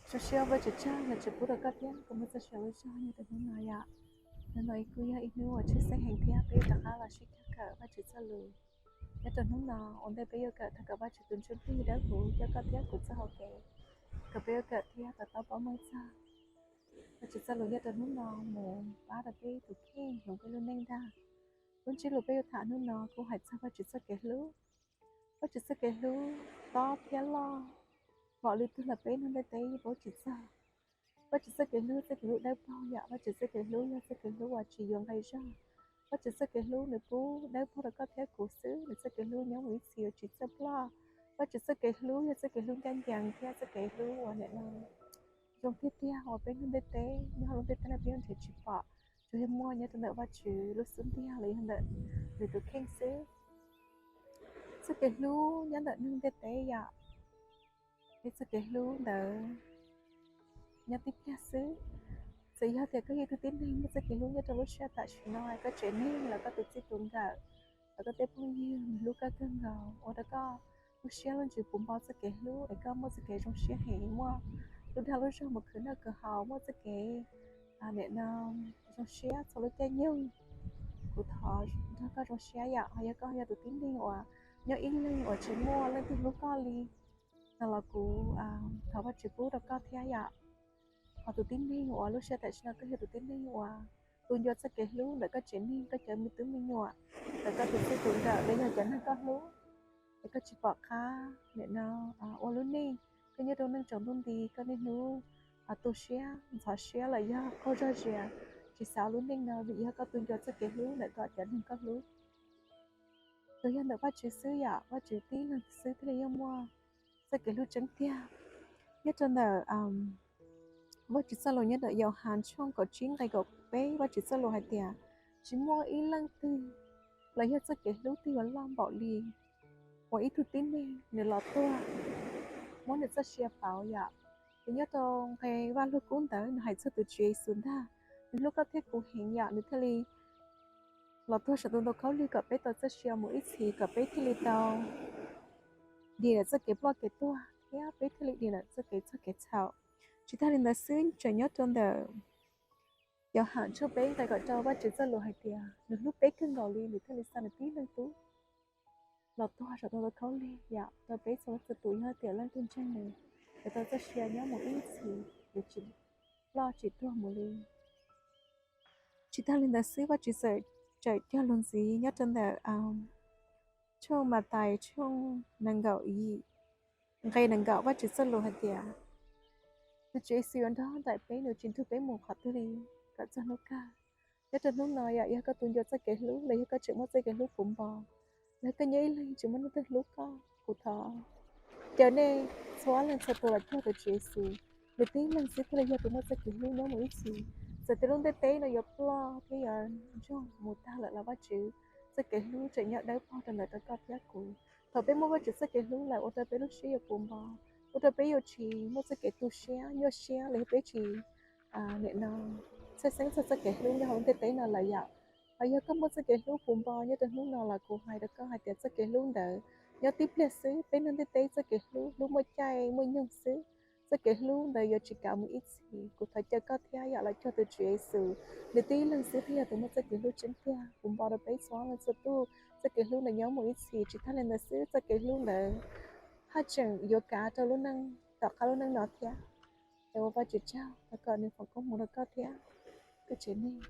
Zoo siab Vajtswv tsaug, Vajtswv pub rau koj thiab kuv muaj txoj sia lub zog nyob rau hnub no yom. Hnub no kuj yog ib hnub uas tshwj xeeb heev thiab peb yuav rov qab los sib cog kawm Vajtswv txoj lus. Nyob rau hnub no ua ntej peb yuav kawm thov kom Vajtswv tus Ntsuj Plig dawb huv coj koj thiab kuv txoj hau kev, kom peb yuav kawm thiab to taub paub meej txog Vajtswv txoj lus nyob rau hnub no mus pab rau peb tus kheej hloov peb lub neej ntag. Lub ntsiab lus peb yuav tham hnub no kuj hais txog Vajtswv txoj kev hlub. Vajtswv txoj kev hlub tob thiab loj, npaum li twg los peb neeg ntiaj teb paub tsis txog. Vajtswv txoj kev hlub, txoj kev hlub dawb paug yom. Vajtswv txoj kev hlub yog txoj kev hlub uas tsis yuav nqi zog. Vajtswv txoj kev hlub nws pub dawb paug rau koj thiab kuv xwb, nws txoj kev hlub nyob mus ib txhis yuav tsis txawj ploj. Vajtswv txoj kev hlub yog txoj kev hlub ncaj ncees thiab txoj kev hlub uas nim no zoo tiag tiag uas peb neeg ntiaj teb nyob hauv lub ntiaj teb no peb yuav nrhiav tsis pom, tsuas yog muaj nyob rau ntawm Vajtswv lub xub ntiag los yog ntawm nws tus kheej xwb. Txoj kev hlub nyob ntawm neeg ntiaj teb yom, peb txoj kev hlub ntawd nyob tib pliag xwb. Txawm yog tias koj yog ib tug tib neeg muaj txoj kev hlub nyob rau lub sij hawm tam sim no, koj tsev neeg los koj tus txij tus nkawm los koj tej phooj ywg nws hlub koj kawg nkaus, ua rau koj lub siab lub ntsws puv npo txoj kev hlub es koj muaj txoj kev zoo siab heev, muaj lub dag lub zog mus khwv noj khwv haus, muaj txoj kev nim no zoo siab txhua lub caij nyoog. Kuv thov nrog koj zoo siab yom. Ho yog koj yog tus tib neeg uas nyob ib leeg uas tsis muaj leej twg hlub koj li no los kuv thov Vajtswv pub rau koj thiab yom. Ho tus tib neeg uas lub sij hawm tam sim no koj yog tus tib neeg uas tu ncua txoj kev hlub ntawm koj tsev neeg, koj cov me tub me nyuam, ntawm koj tus txij tus nkawm los yog cov neeg koj hlub, es koj tsis pom qab nim no ua lub neej, koj nyob rau neej tsaus ntuj nti, koj niaj hnub tu siab ntxhov siab los yog qaug zog zias, tsis xav ua lub neej no vim yog koj tu ncua txoj kev hlub ntawm koj cov neeg koj hlub. Tsuas yog ntawm Vajtswv xwb yom, Vajtswv tib leeg xwb thiaj li yeej muaj txoj kev hlub tseeb tiag. Nyob rau ntawm Vajtswv txoj lus nyob ntawm Yauhas tshooj kaum tsib nqe kaum peb, Vajtswv txoj lus hais tias, tsis muaj ib leej twg los yog txoj kev hlub twg yuav loj npaum li uas ib tug tib neeg nws los tuag muab nws txoj sia pauv yom. Ces nyob rau nqe Vaj Lug Kub ntawd nws hais txog tus Tswv Yexus ntag, nws hlub koj thiab kuv heev yom, nws thiaj li los tuag saum tus ntoo khaub lig kom peb tau txoj sia mus ib txhis, kom peb thiaj li tau dim ntawm txoj kev ploj kev tuag thiab peb thiaj li dim ntawm txoj kev txog kev txhaum. Tsis tag li ntawd xwb, tseem nyob rau ntawm Yauhas tshooj peb nqe kaum rau, Vajtswv txoj lus hais tias nws hlub peb kawg nkaus li nws thiaj li xa nws tib leeg tub los tuag saum tus ntoo khaub lig yom, rau peb txhua leej txhua tus yog tias leej twg ntseeg nws yuav tau txoj sia nyob mus ib txhis, yuav tsis ploj tsis tuag mus li. Tsis tag li ntawd xwb, Vajtswv txawm cog lus ntxiv nyob rau ntawm tshooj Mathais tshooj nees nkaum yim nqe nees nkaum, Vajtswv txoj lus hais tias, tus Tswv Yexus yuav nrog nraim peb, nws tsis nrug peb mus qhov twg li kom txog hnub kawg. Nyob rau hnub no yom, yog koj tu ncua txoj kev hlub los yog koj tseem muaj txoj kev hlub puv npo, los yog koj nyob ib leeg tsis muaj leej twg hlub koj, kuv thov caw nej txhua leej txhua tus los cuag tus Tswv Yexus, nws tib leeg xwb thiaj li yog tus muaj txoj kev hlub nyob mus ib txhis. Txawm tias lub ntiaj teb no yuav ploj thiab yuav ntsoog mus tag lawm los Vajtswv txoj kev hlub tseem nyob dawb paug rau ntawm rau koj thiab kuv. Thaum peb muaj Vajtswv txoj kev hlub lawm ua rau peb lub siab yuav puv npo, ua rau peb yuav tsis muaj txoj kev tu siab nyuaj siab los yog peb tsis nim no txhawj xeeb txog txoj kev hlub nyob hauv lub ntiaj teb no lawm yom. Ho yog koj muaj txoj kev hlub puv npo nyob rau hnub no los kuv hais rau koj hais tias txoj kev hlub ntawd nyob tib pliag xwb, peb neeg ntiaj teb txoj kev hlub, hlub muaj caij muaj nyoog xwb. Txoj kev hlub ntawd yuav tsis kav mus ib txhis. Kuv thov caw koj thiab yom los cuag tus Tswv Yexus, nws tib leeg xwb thiaj yog tus muaj txoj kev hlub tseeb tiag puv npo rau peb txhua leej txhua tus. Txoj kev hlub ntawd nyob mus ib txhis, tsis tag li ntawd xwb, txoj kev hlub ntawd haj tseem yuav kav rau lub neej tom qab lub neej no thiab. Es ua Vajtswv tsaug, thov kom nws foom koob hmoov rau koj thiab koj tsev neeg.